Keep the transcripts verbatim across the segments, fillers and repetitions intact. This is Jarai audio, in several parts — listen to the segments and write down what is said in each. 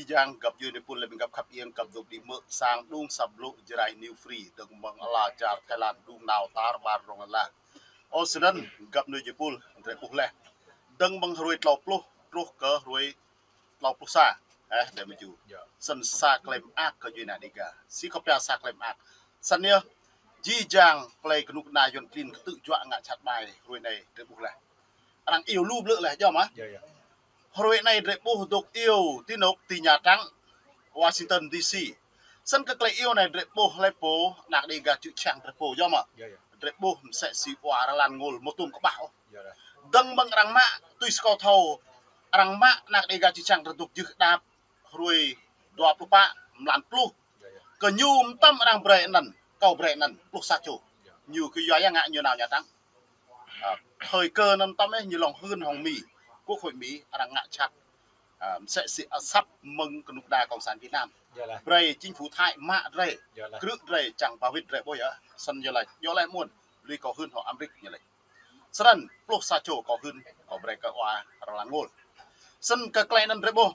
Yang găp djuai ƀing ƀun lĕ ƀing găp khăp iêng găp dŏ đĭ mơ̆ sang đung săp blŭ Jrai New Free dơ̆ng mơ̆ng ala čar Thái Lan đung nao tar ƀar rŏng lăn la. Ơ, snăn găp djuai ƀing ƀun drei ƀuh leh. Dơ̆ng mơ̆ng hruê tlâo pluh truh kơ hruê tlâo pluh sa. Ơ, drei mơ̆ ču. Snăn sa klei mơak kơ djuai ania Dega. Si kơ pia sa klei mơak. Snăn yơh, jih jang klei kơnuk kơna Yuăn klin ktư̆ juă ngă jhat ƀai hruê anei drei ƀuh leh. Arăng iâu lu blư̆ leh, djŏ mơ̆? Hruê anei drei ƀuh dŏ iâu ti anôk ti Nha Trang, Washington D C. Snăn kơ klei iâu anei drei ƀuh leh pô anak Dega čư̆ čhiăng drei pô, djŏ mơ̆? Drei ƀuh msĕ si wa rơlan ngôl mơtum kơƀah ôh. Dơ̆ng mơ̆ng arăng mă, tui si kâo thâo, arăng mă anak Dega čư̆ čhiăng drei dŏ jưh đăp hruê dua pluh pă, mlan pluh. Kơ ñu mơtam arăng brei anăn, kâo brei anăn, pluh sa čô. Ñu kơ yua ya ngă ñu nao Nha Trang. Ơ, thời cơ anăn mơtam ơ, ñu lŏng hưn hŏng Mi, quốc hội Mi, arăng ngă jhat. Ơ, msĕ si asăp mơ̆ng kơnuk kơna Cộng sản Việt Nam. Brei chính phủ Thái mă drei, krư̆ drei, čang ba wĭt drei ƀuh yơh. Snăn yơh leh, yơh leh mơ̆n, lui kâo hưn hŏng Amrik ñu leh. Snăn pluh sa čô kâo hưn, kâo brei kơ wa rơlan ngôl. Snăn kơ klei anăn drei ƀuh.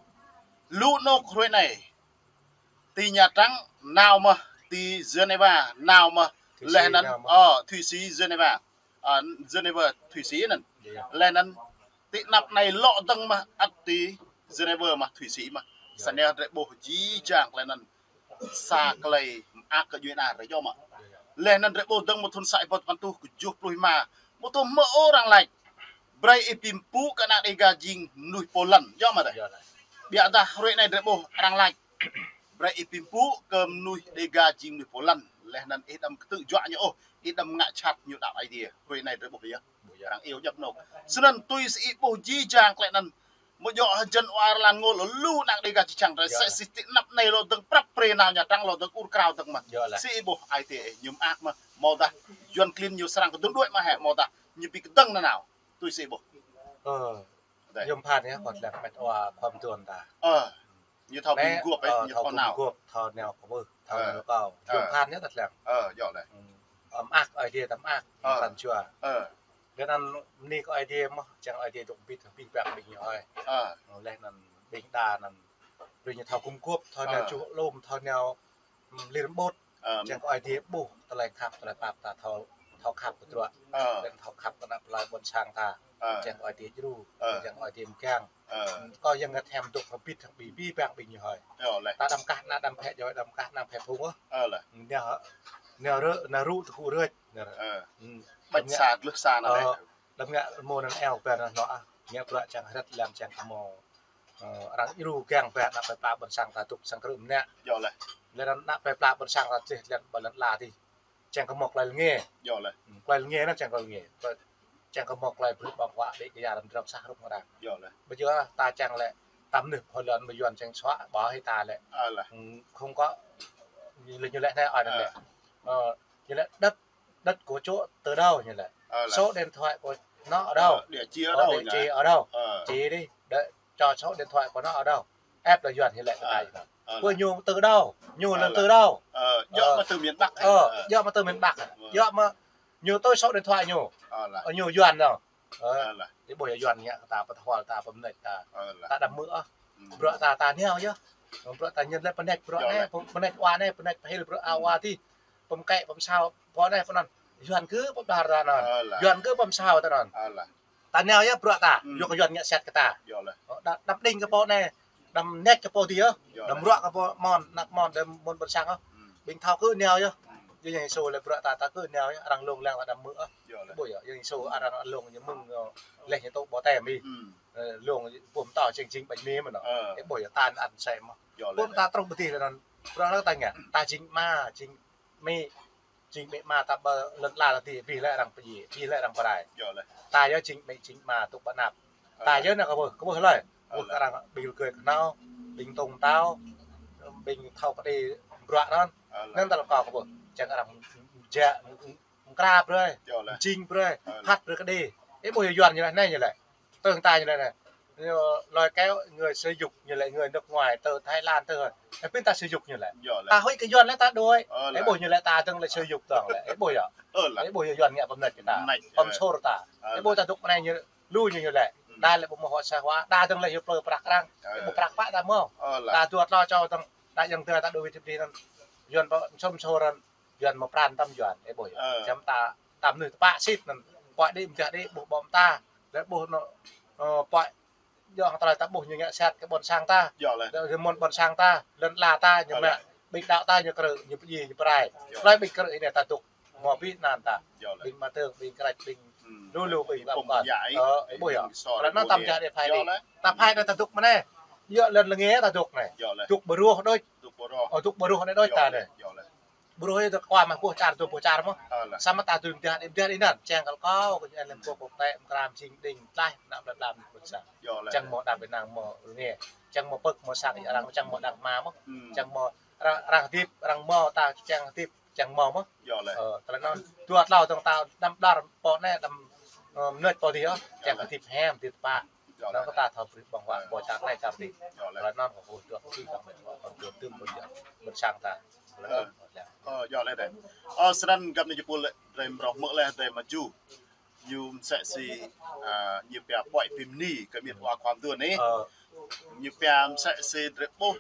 Lu anôk hruê anei. Ti Nha Trang nao mơ̆, ti Geneva nao mơ̆, leh anăn, ơ, Thụy Sĩ Geneva. Ơ, Geneva Thụy Sĩ anăn. Leh anăn ti anăp anei lŏ dơ̆ng mơ̆ ăt ti Geneva mơ̆ Thụy Sĩ mơ̆. Snăn drei ƀuh jih jang klei anăn sa klei mơak kơ djuai ania drei, djŏ mơ̆? Leh anăn drei ƀuh dơ̆ng mơ̆ng thŭn sa êbâo tơpăn êtuh kjuh pluh êma, mơtum mơ̆ ôh arăng lač brei ih bi mpŭ kơ anak Dega jing mnuih pô lăn, djŏ mơ̆ drei? Ƀiădah hruê anei drei ƀuh arăng lač brei ih bi mpŭ kơ mnuih Dega jing mnuih pô lăn. Leh anăn ih đăm ktư̆ juă ñu ôh, ih đăm ngă jhat ñu đăo Aê Diê. Hruê anei drei ƀuh yơh. Arăng iâu djăp anôk. Snăn tui si ih ƀuh jih jang klei anăn, mơ̆ djŏ hơjăn wa rơlan ngôl lu anak Dega čư̆ čhiăng drei, msĕ si ti anăp anei lŏ dơ̆ng prăp pre nao Nha Trang lŏ dơ̆ng ur krao dơ̆ng mơ̆. Si ih ƀuh ai tiê ih, ñu mơak mơ̆, mơ̆ dah Yuăn klin ñu srăng kơdŭn đuaĭ mơ̆ hĕ, mơ̆ dah ñu bi kơdơ̆ng nanao. Tui si ih ƀuh. Ơ, yôm phan yơh, kâo tlăng mĕt wa khua mduôn ta. Ơ, ñu thâo gum guôp, ơ, ñu thâo gum guôp, thâo nao kơ ƀuh, thâo nao kâo. Yôm phan yơh ta tlăng. Ơ, djŏ leh. Mơak Aê Diê ta mơak, pran jua. Leh anăn mni kơ Aê Diê mơ̆, čang Aê Diê dŏ bĭt, bĭt ƀiă ƀing ñu hơi. Leh anăn ƀing đa anăn, brei ñu thâo gum guôp, thâo nao čuh lŏm, thâo nao lir ƀôt. Čang kơ Aê Diê ƀuh tơlơi khăp, tơlơi pap ta thâo, thâo khăp kơ bruă. Leh anăn thâo khăp kơ ană plei ƀôn sang ta. Čang kơ Aê Diê djru, čang kơ Aê Diê mgang. Kâo yơh ngă thêm dŏ kơ bĭt hăng ƀing, ƀing ƀing ñu hơi. Ta đăm kah ană đăm phe djoi, đăm kah ană phe phung ôh. Nao, nao rơ, nao rŭ tơgŭ rơč. Ƀač sa glưh sa anăn. Đăm ngă mơ̆ anăn eo ƀer anăn nŏ ah. Ngă bruă čang hrĕt lăm čang kơ mơ̆. Ơ, arăng djru gang ƀer ană plei pla ƀôn sang ta dŏ sang krư̆ mơnă. Leh anăn ană plei pla ƀôn sang ta čih lăn ƀơi lăn ala dih. Čang kơ mơ̆ klei lnge. Klei lnge anăn čang klei lnge. Čang kơ mơ̆ klei brư̆ ƀơ̆ng huă đĭ kơ ya răm drăm sah rup ngă arăng. Ƀiădah ta čang lĕ, ta mnuih pô lăn mơ̆ Yuăn čang suă ƀă hĭ ta lĕ. Không có, ñu lĕ, ñu lĕ anei, ơ, anăn lĕ. Ơ, ñu lĕ đất, đất của chỗ từ đâu ñu lĕ. Số điện thoại của nó ở đâu? Địa chỉ ở đâu? Chỉ đi, để cho số điện thoại của nó ở đâu? Ép là Yuăn ñu lĕ kơ ta. Của ñu từ đâu? Ñu là từ đâu? Djŏ mơ̆ từ miền Bắc. Djŏ mơ̆ từ miền Bắc. Djŏ mơ̆ ñu tui số điện thoại ñu. Ñu Yuăn ñu. Ơ, ih ƀuh yơh Yuăn ngă kơ ta, pơthual ta, pơmnĕč ta. Ta đăm hmư̆ ôh. Bruă ta, ta nao yơh. Bruă ta ñu lĕ pơmnĕč bruă anei, pơmnĕč wa anei, pơmnĕč pơhil bruă awa dih. Pơmkĕ, pơmsao, pô anei, pô anăn. Yuăn kơ pơđar ta anăn. Yuăn kơ pơmsao ta anăn. Ta nao yơh bruă ta, yua kơ Yuăn ngă sĕt kơ ta. Ơ, đăm, đăm đing kơ pô anei, đăm mơnĕč kơ pô dih yơh. Đăm ruă kơ pô mơ̆n, ană mơ̆n, đăm mơ̆n ƀôn sang ôh. Ƀing thâo kơ nao yơh. Yua Yang Yêsu lĕ bruă ta, ta kơ nao yơh, arăng lông lăng ta đăm hmư̆ ôh. Ƀuh yơh, Yang Yêsu arăng lông ñu mơ̆ng, ơ, leh ñu tŭ ƀô̆ tem ih. Ơ, lông pum ta jing jing ƀañ mi mơ̆n ôh. Ih ƀuh yơh ta anăn sem ôh. Pum ta truh ƀơi dih leh anăn, bruă anăn ta ngă, ta jing ama, jing amĭ, jing amĭ ama ta ƀơi lăn ala ta dih, abih lĕ arăng pơdjai, abih lĕ arăng pơrai. Ta yơh jing amĭ, jing ama tŭ ƀơi anăp. Ta yơh nao kơ ƀuh, kơ ƀuh lơi. Ƀuh kơ arăng ƀing rơgơi kơhnâo, ƀing tông tao, ƀing thâo kơđi bruă anăn. Anăn ta lŏ kơ ƀuh. Čang arăng mjă, mkra brơi, mjing brơi, phat brơi kơđi. Ih ƀuh yơh Yuăn ñu lĕ, anei ñu lĕ. Tơ̆ng ta ñu lĕ anei. Ñu lôi kéo người sử dụng ñu lĕ, người nước ngoài từ Thái Lan từ. Ơ, ƀing ta sử dụng ñu lĕ. Ta huĭ kơ Yuăn lĕ ta đuaĭ. Ih ƀuh ñu lĕ ta dơ̆ng lĕ sử dụng dơ̆ng lĕ. Ih ƀuh yơh. Ih ƀuh yơh Yuăn ngă pơmnĕč kơ ta. Pơmsur ta. Ih ƀuh ta dŏ anei ñu, lu ñu ñu lĕ. Đa lĕ ƀu hmâo huă sa huă, đa dơ̆ng lĕ hyu plư prăk arăng. Ơ. Ƀu prăk pă đa hmâo. Ơ, lă. Đa dua tlâo čô dơ̆ng, đa yang tơ ta đuaĭ wĭt ƀơi anŭn. Yuan pô sum sô răn, Yuan mơ̆ pran tăm Yuan, ơ, ƀuh yơh. Ơ. Čăm ta, ta mơnuih tơpă sĭt anŭn. Pơai đĭ mơ̆ đĭ ƀuh ƀô̆ ta. Lĕ ƀuh anŭn, ơ, pơai djŏ hăng tơlơi ta ƀuh ñu ngă sat kơ ƀôn sang ta. Djŏ lĕ. Lĕ mơ̆n ƀôn sang ta, lŏn ala ta, ñu mă. Ƀing đaŏ ta ñu krư̆, ñu pơdjai, ñu pơrai. Djŏ. Tơlơi ƀing krư̆ anai ta dŏ. Hmâo ƀing anăn ta. Djŏ lĕ. Ƀing mơtơ̆ng, ƀing krăč, ƀing lu lu ƀing ƀing pơkŏn. Ơ, ƀuh yơh. Tơlơi anŭn ta mơ̆ jăk đe phai đĭ. Ta phai anai ta dŏ mơ̆n anai. Yơh lŏn lơnge ta dŏ anai. Dŏ ƀơruh đôč. Dŏ ƀơruh. Ơ, dŏ ƀơruh anai đôč ta anai. Ƀơruh yơh ta kua mă ƀuh čar dŏ ƀuh čar mơ̆n. Samơ̆ ta dŏ mơ̆ jăk đe, mơ̆ jăk đe anŭn. Čang kăl kâo, kơ ñu lĕ pô pô tĕ, mơkra mơsing đing, tlaih, nă plĕ plam ƀôn sang. Čang mơ̆ đang ƀing năng mơ̆ lĕ. Čang mơ̆ pơ̆k mơ̆ sang arăng, čang mơ̆ đang hmua mơ̆n. Čang mơ̆ arăng, arăng hơdip, arăng mơ̆ ta čang hơdip. Čang mơ̆ mơ̆n. Ơ, tơlơi anŭn. Dua tlâo dơ̆ng ta đăm đar pô anai đăm, ơ, mơnuih pô dih ôh. Čang hơdip hiam, hơdip tơpă. Anŭn kơ ta thâo brơi ƀơ̆ng huă pô čar anai čar dih. Tơlơi anŭn kơ ƀuh dua kơ tih kơ mĕt, kơ dua tơm ƀôn sang ta. Ơ, djŏ lĕ đe. Ơ, snăn găp anai jơpul lĕ, drei mrâo hmư̆ leh, drei mă jŭ. Ñu msĕ si, ơ, ñu pia pơai pim ni, kơ miêt wa khua mduôn anai. Ơ. Ñu pia msĕ si drei ƀuh,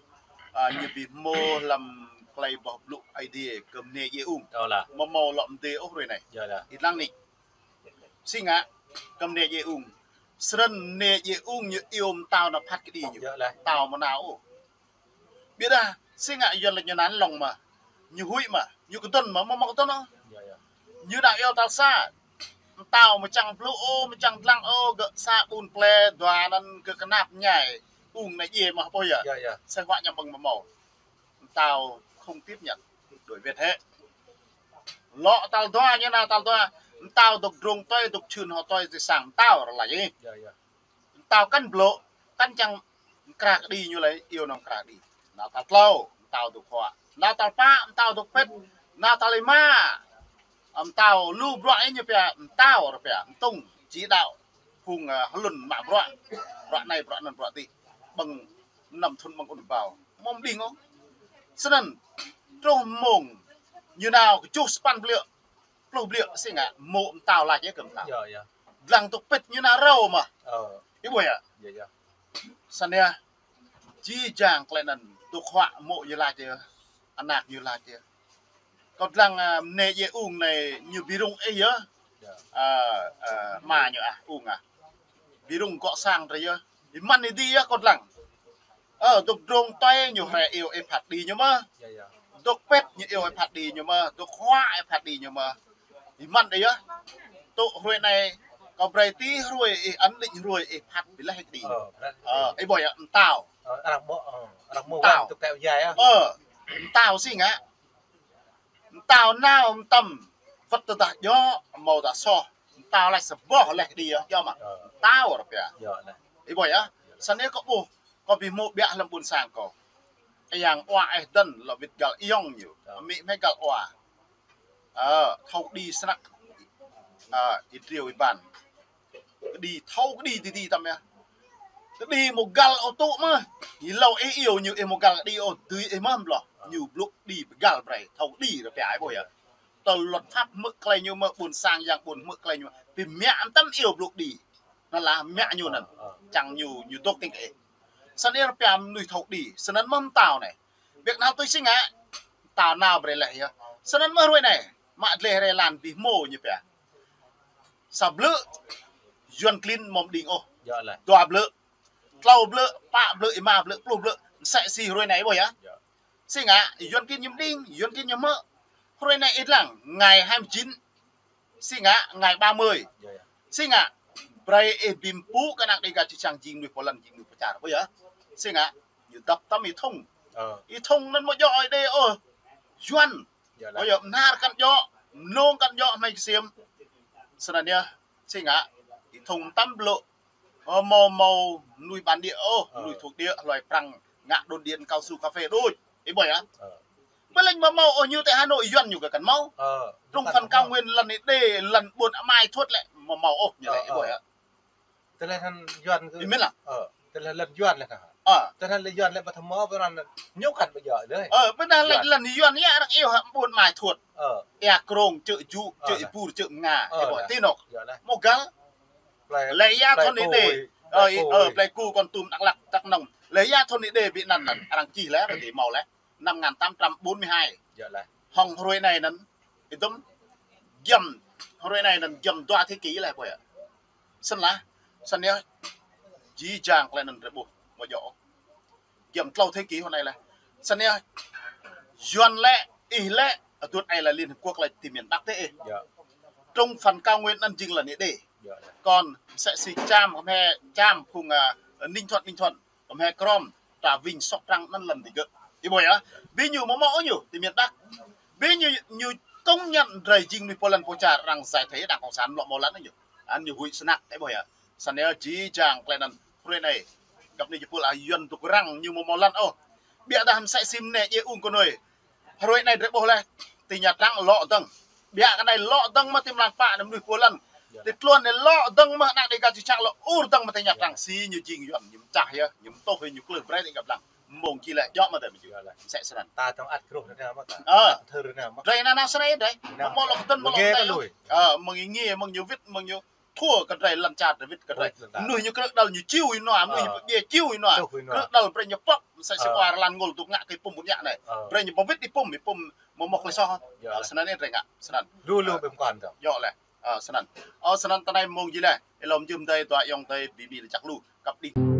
ơ, ñu bi hmâo hlăm klei boh blŭ Aê Diê kơ mơnê Ye Ung. Mơ̆ hmâo lŏ mdê ôh hruê anai. Ih lăng nik. Si ngă, kơ mơnê Ye Ung. Srăn mơnê Ye Ung ñu iâu mtao nao phat kơđi ñu. Mtao mơ̆ nao ôh. Ƀiădah, si ngă Yuan lĕ ñu anăn lŏng mơ̆. Ñu huĭ mơ̆, ñu kơdŏn mơ̆, mơ̆ mơ̆ kơdŏn ôh. Ñu nao iâu tal sa. Mtao mơ̆ čang blŭ ôh, mơ̆ čang dlăng ôh, gơ̆ sa ƀun plĕ, dua anăn gơ̆ kơnap ñai. Ung anai djai mơ̆ ƀuh yơh. Sa huă ñăm ƀơ̆ng mơ̆ hmâo. Mtao không tiếp nhận. Đuaĭ wĭt hĕ. Lŏ tal dua ñu nao tal dua. Mtao dŏ drông tơi, dŏ čhưn hŏ tơi, ti sang mtao rơlai. Mtao kăn blŭ, kăn čang mơkra kơđi ñu lĕ, iâu nao mơkra kơđi. Nao tal tlâo, mtao dŏ huă. Nao tal pă, mtao dŏ pĭt. Nao tal êma, mtao lu bruă ñu pia, mtao rơpia, mtŭng, či đaŏ. Phung, ơ, hlŭn mă bruă. Bruă anai, bruă anăn, bruă dih. Ƀơ̆ng năm thŭn ƀơ̆ng ŭn ƀâo. Mơ̆ mđing ôh. Snăn, truh mông, ñu nao kơ čuh sapăn bliư̆. Pluh bliư̆ si ngă, mô̆ mtao lač yơh kơ mtao. Dlăng dŏ pĭt ñu nao rao mơ̆. Ih ƀuh yơh. Snăn yơh, či jang klei anăn dŏ huă mô̆ ñu lač yơh, anak ñu lač yơh. Kâo dlăng, ơ, mơnê Ye Ung anai ñu bi rŭng ih yơh. Ơ, ơ, ama ñu ah, Ung ah. Bi rŭng gŏ sang drei yơh. Ih mơ̆n ih dih yơh kâo dlăng. Ơ, dŏ drông tơi ñu hrĕ iâu ih phat kơđi ñu mơ̆. Dŏ pĭt ñu iâu ih phat kơđi ñu mơ̆. Dŏ huă ih phat kơđi ñu mơ̆. Ih mơ̆n đe yơh. Tŭ hruê anai, kâo brei tih hruê ih ăt lĕ hruê ih phat bi leh kơđi. Ơ, ih ƀuh yơh, mtao. Ơ, arăng ƀuh, ơ, arăng ƀuh mtao. Ơ, mtao si ngă. Mtao nao mơtam, wơ̆t tơdah djŏ, hmâo tơdah soh. Mtao lač sa boh leh kơđi yơh, djŏ mơ̆. Mtao rơpia. Ih ƀuh yơh. Snăn kâo ƀuh, kâo bi hmâo ƀiă hlăm ƀuôn sang kâo. Ơ yang wa eh dăn, lŏ wĭt găl ayŏng ñu. Amĭ mĕ găl wa. Ơ, thâo kơđi snăk. Ơ, ih triu ih ƀan. Kơđi, thâo kơđi tơdơi tăm yơh. Kơđi mơ̆ găl ôh tŭ mơ̆. Ih lâo ih iâu ñu ih mơ̆ găl kơđi ôh, dưi ih mơ̆ bloh. Ñu blŭ kơđi bi găl brei, thâo kơđi rơpia ih ƀuh yơh. Tơl luật pháp hmư̆ klei ñu mơ̆, ƀuôn sang yang ƀuôn hmư̆ klei ñu. Bi mă mơtam iâu blŭ kơđi. Anăn lah mă ñu anăn. Čang ñu, ñu dŏ tĭng kơ ih. Snăn rơpia mơnuih thâo kơđi, snăn mơ̆ mtao anai. Biă nao tui si ngă. Mtao nao brei leh yơh. Snăn mơ̆ hruê anai. Mă dleh rê lan bi hmâo ñu pia. Sa blư̆, Yuan klin mơ̆ mđing ôh. Dua blư̆. Tlâo blư̆, pă blư̆, êma blư̆, pluh blư̆. Msĕ si hruê anai ƀuh yơh. Si ngă, Yuan klin ñu mđing, Yuan klin ñu hmư̆. Hruê anai ih dlăng, ngày hai mươi chín. Si ngă, ngày ba mươi. Si ngă, brei ih bi mpŭ kơ anak Đêga či čang jing mơnuih pô lăn, jing mơnuih pô čar. Ƀuh yơh. Si ngă, ñu dăp tăm ih thŭng. Ih thŭng anăn mơ̆ djŏ ih đe ôh. Yuan. Ơ yơh, mnar kăn djŏ, mnông kăn djŏ, hmei ksiêm. Snăn yơh, si ngă, ih thŭng mơtam blŭ. Ơ, hmâo, hmâo mơnuih bản địa ôh, mơnuih thuộc địa, hloi prăng, ngă đồn điền, cao su, cà phê đôč. Ih ƀuh yơh. Ƀơi lĕ mơ̆ hmâo ôh ñu tơ Hà Nội Yuan ñu kơ kăn hmâo. Trong phần cao nguyên lăn ih đe, lăn ƀuôn amai thuôt lĕ, mơ̆ hmâo ôh ñu lĕ, ih ƀuh yơh. Tơlơi anăn Yuan kơ. Ih mĭn lah. Ơ, tơlơi lăn Yuan lĕ kah. Ơ. Tơlơi lăn Yuan lĕ ƀu thâo mơ̆ pơ anăn ñu kăn ƀu djơ̆ lĕ. Ơ, ƀiădah lĕ lăn Yuan yơh arăng iâu hă ƀuôn amai thuôt. Ơ. Ia Krông, čư̆ Ju, čư̆ Ipur, čư̆ Mnga. Ơ, ih ƀuh ti anôk. Mơ̆ găl. Lĕ ia thôn ih đe. Ơ, Pleiku, Kon Tum, Dak Lak, Dak Nông. Lĕ ya thun Êđê ƀu anăn anăn, arăng čih lĕ, rơdê hmâo lĕ. Năm ngàn tám trăm bốn mươi hai. Hŏng hrơi anai anăn, itum giăm, hrơi anai anăn giăm dua thế kỷ lĕ ƀuh yơh. Snăn lah, snăn yơh, jih jang tơlơi anăn drei ƀuh, mơ̆ djơ̆. Giăm tlâo thế kỷ hrơi anai lĕ. Snăn yơh, Yuan lĕ, ih lĕ, adut ai lĕ Liên Hiệp Quốc lĕ ti miền Bắc tê ih. Trung phần cao nguyên anăn jing lĕ Êđê. Kŏn msĕ si Cham, hmei Cham, phung, a, Ninh Thuận, Bình Thuận, hmei Krom, Trà Vinh, Sóc Trăng anăn lăn digơ̆. Ih ƀuh yơh, ƀing ñu mơ̆ mơ̆ ñu, ti miền Bắc. Ƀing ñu, ñu công nhận drei jing mnuih pô lăn pô čar arăng giải thể đảng cộng sản lŏ mơ̆ lăn ñu. Anăn ñu huĭ snăk, ih ƀuh yơh. Snăn yơh jih jang tơlơi anăn hrơi anai. Găp anai jơpul ah Yuan dŏ răng ñu mơ̆ mơ̆ lăn ôh. Ƀiădah msĕ si mơnĕ djai ung kơ nuih. Hrơi anai drei ƀuh lĕ, ti Nha Trang lŏ dơ̆ng. Ƀiădah kơ anai lŏ dơ̆ng mơ̆ ti mlan pă anăn mnuih pô lăn. Ti tluôn anai lŏ dơ̆ng mơ̆ anak Dega čư̆ čă lŏ ur dơ̆ng mơ̆ ti Nha Trang si ñu jing Yuan, ñu mčah yơh, ñu mtuh yơh, ñu klưh brei ti găp lăng. Mơ̆ng čih lĕ djơ̆ mơ̆ drei mơ̆ jing. Lĕ msĕ snăn. Ta tơ̆ng ăt kruh anăn mơ̆ ta. Ơ. Thâo anăn mơ̆. Drei anăn anăn snei drei. Mơ̆ lŏ kơtưn mơ̆ lŏ kơtưn. Ơ, mơ̆ng ih ngi, mơ̆ng ñu wĭt, mơ̆ng ñu thua kơ drei lăn čar drei wĭt kơ drei. Mnuih ñu krư̆ đăl ñu čiu ih nua, mnuih ñu pơdjai čiu ih nua. Krư̆ đăl brei ñu pŏk, msĕ si ƀuh rơlan ngul dŏ ngă kơ ih pŭm ƀun ñă anai. Brei ñu pơwĭt ih pŭm, ih pŭm mơ̆ mơ̆ klei soh. Ơ, snăn anai drei ngă, snăn. Lu lu ƀing kŏn dơ̆ng. Djơ̆ lĕ. Ơ, snăn. Ơ, snăn tơnai mơ̆ng jih lĕ. Ih lŏm jum dai dua ayŏng dai ƀing mi lĕ čăk lu. Găp đĭ.